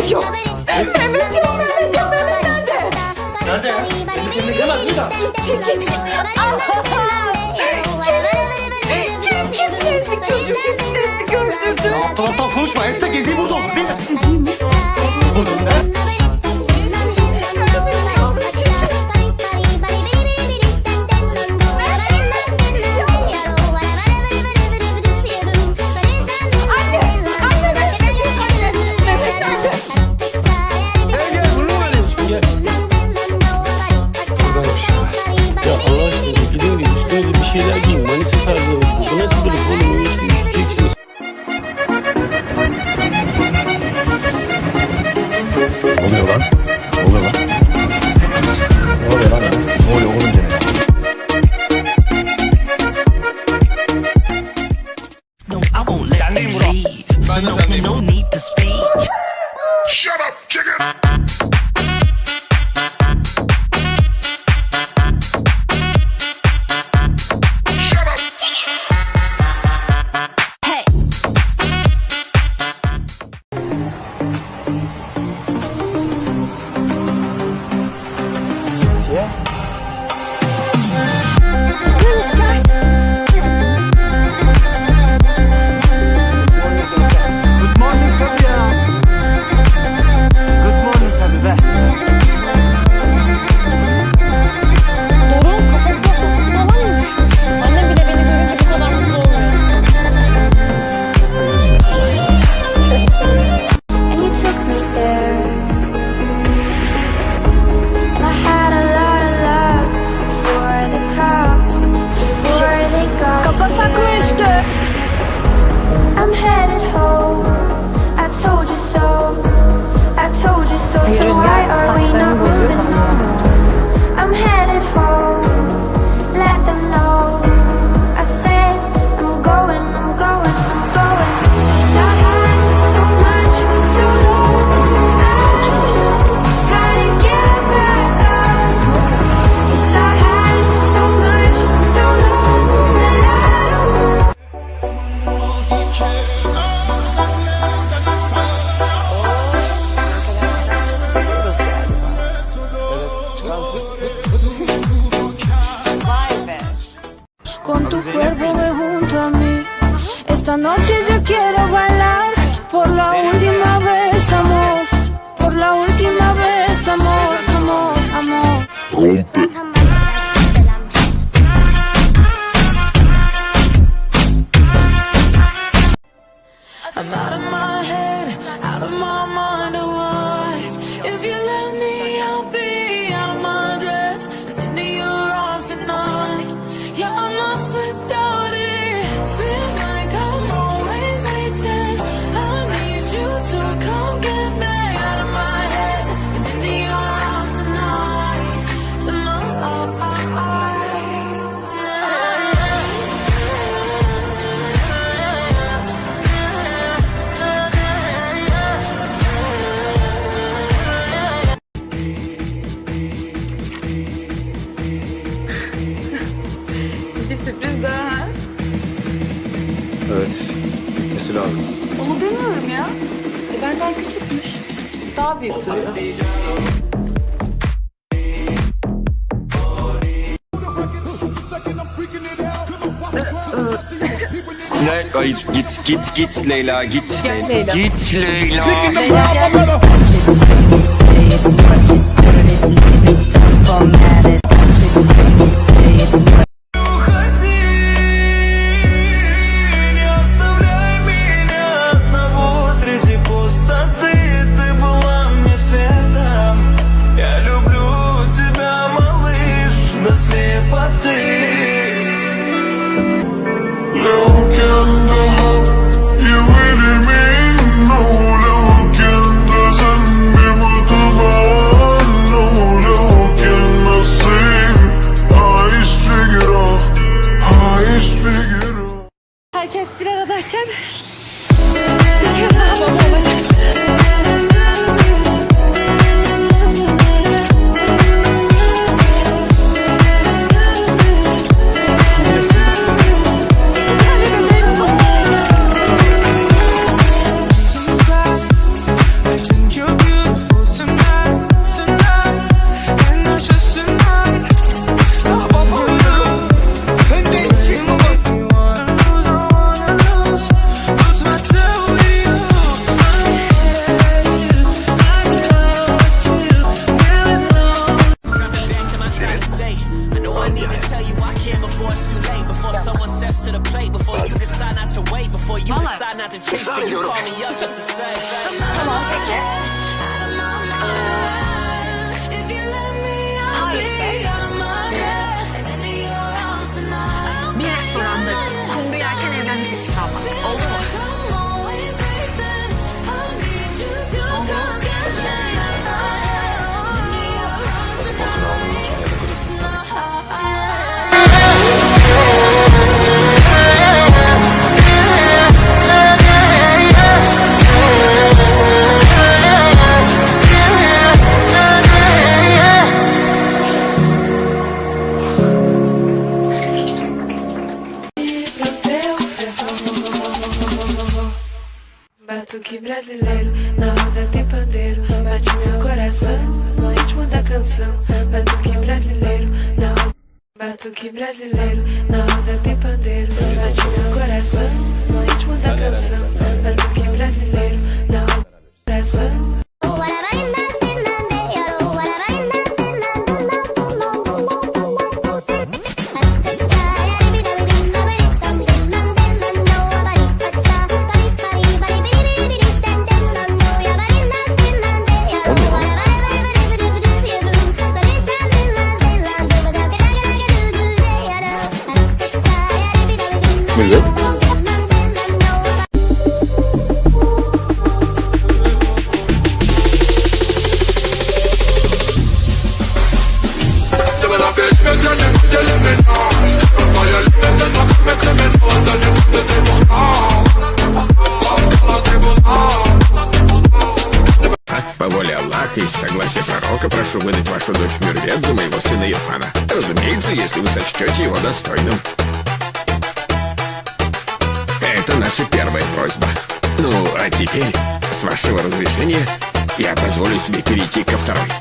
Mehmet yok. Mehmet yok, Mehmet yok. Mehmet nerede? Nerede ya? Kendi kendine gidemez mi daha? Çekil. Allah! Kerim! Kerim kesin ezdik çocuğu, kesin ezdik öldürdü. Aptal aptal konuşma. Estek eziği burada olur. Değil mi? Burada. Anne! Anne Mehmet yok anne! Mehmet nerede? Gel gel bunu mu veriyorsun? Gel. Buradaymış ya. Ya Allah aşkına gidin de üstünüze bir şeyler giyin. Manisa tarzı. Bu nasıl durup oğlum? Üşüyeceksiniz. Ne oluyor lan? Ne oluyor lan? Ne oluyor lan? Ne oluyor oğlum gene? No, I won't let them leave. No, no need to speak. Shut up chicken! Shut up! Good morning Sabiha. Good morning Habibe. Doruk'un kafasına saksı falan mı düşmüş? Annem bile beni görünce bu kadar mutlu olmuyor. And you took me there. And I had a lot of love for the cops before they got Kapasak mı here. üstü? I'm headed home. I told you so. I told you so. So Rüzgar why are we saçlarını not bozuyor moving no da. more? I'm headed home. Let them know. I said I'm going, I'm going, I'm going. 'Cause I had so much for so long. I don't know how to get back up. 'Cause I had so much for so long that I don't know. Vay be. Con tu cuerpo ve junto a mí. Esta noche yo quiero bailar por la última vez, amor. Por la última vez, amor, amor, amor. Rompe. I'm out of my head, out of my mind. Oh, why? If you let me, I'll be out of my dress and into your arms tonight. Yeah, I'm lost without it. Feels like I'm always waiting. I need you to come get me out of my head and into your arms tonight. Tonight. Bir sürpriz daha ha? Evet. Bitmesi lazım. Onu demiyorum ya. E benden küçükmüş. Daha büyük duruyor. Ne? Ay, git git git Leyla git Gel Leyla. Leyla. Git Leyla. Leyla gel. Не оставляй меня одного среди пустоты. Ты была мне светом. Я люблю тебя, малыш, до слепоты. لو كان ده حب يولي منه، لو كان ده ذنبي بتبقى عنه، لو كان نصيبي أعيش في جراح، أعيش في جراح. Herkes bir aradayken bir kez daha baba olacaksın. Bir tane bebeğimiz oldu. I think you're Vallahi. Tamam peki. Paris'te bir restoranda kumru yerken evlenme teklifi almak. Oldu mu? Pasaportunu almayı unutma, yatak odasında sabit. Batuque brasileiro, na roda tem pandeiro. Bate meu coração no ritmo da canção. Batuque brasileiro, na roda. Batuque brasileiro, na roda tem pandeiro. Bate meu coração no ritmo da canção. Batuque brasileiro, na roda. Coração. Millet. По воле Аллаха и с согласия пророка прошу выдать вашу дочь Мюрвет за моего сына Ирфана. Разумеется, если вы сочтете его достойным. Это наша первая просьба. Ну, а теперь, с вашего разрешения, я позволю себе перейти ко второй.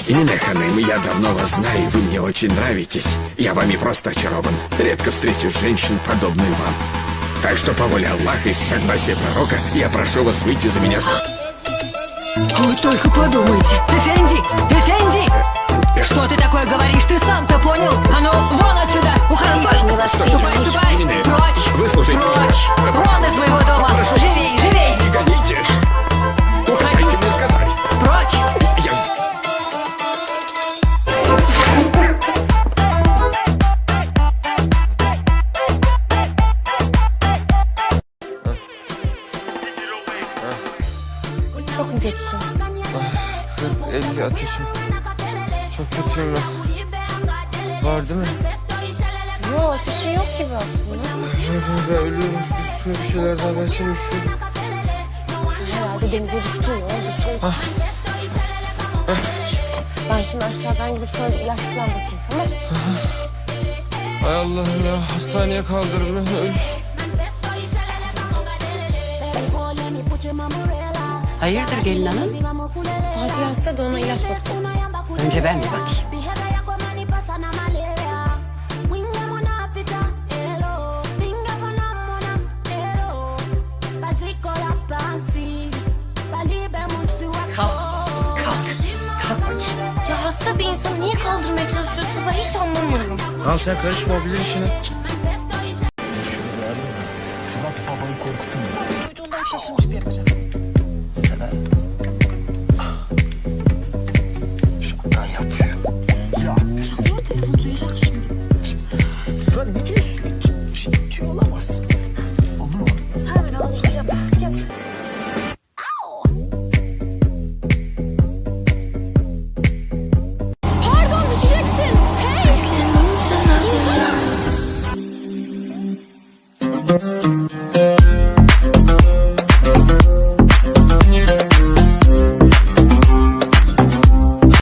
Именно, Ханым, я давно вас знаю, вы мне очень нравитесь. Я вами просто очарован. Редко встретишь женщин, подобную вам. Так что по воле Аллаха и с согласия пророка я прошу вас выйти за меня за... Вы только подумайте. Эфенди! Эфенди! Что ты такое говоришь? Ты сам-то понял? А ну, вон отсюда! Уходи! Ступай, ступай! Прочь! Выслушайте меня. Прочь! Вон из моего дома! Прошу вас. Живей, живей! Не гоните! Уходи! Дайте мне сказать. Прочь! Я... Çok mu kötüsün? 40-50 ateşim. Çok kötüyüm ben. Var değil mi? Yok ateşin yok gibi aslında. Ben ölüyorum. Üstüme bir şeyler daha versene, üşüyorum. Sen herhalde denize düştün ya, oldu soğuk. Ben şimdi aşağıdan gidip sana bir ilaç falan bakayım, tamam mı? Ay Allah'ım ya, hastaneye kaldırın beni, ölüyorum. Hayırdır gelin hanım? Fatih hasta da ona ilaç bakacağım. Önce ben bir bakayım. Kalk, kalk, kalk bakayım. Ya hasta bir insanı niye kaldırmaya çalışıyorsunuz? Ben hiç anlamıyorum. Tamam sen karışma, bilir işini. Duyduğundan şaşırmış gibi yapacaksın.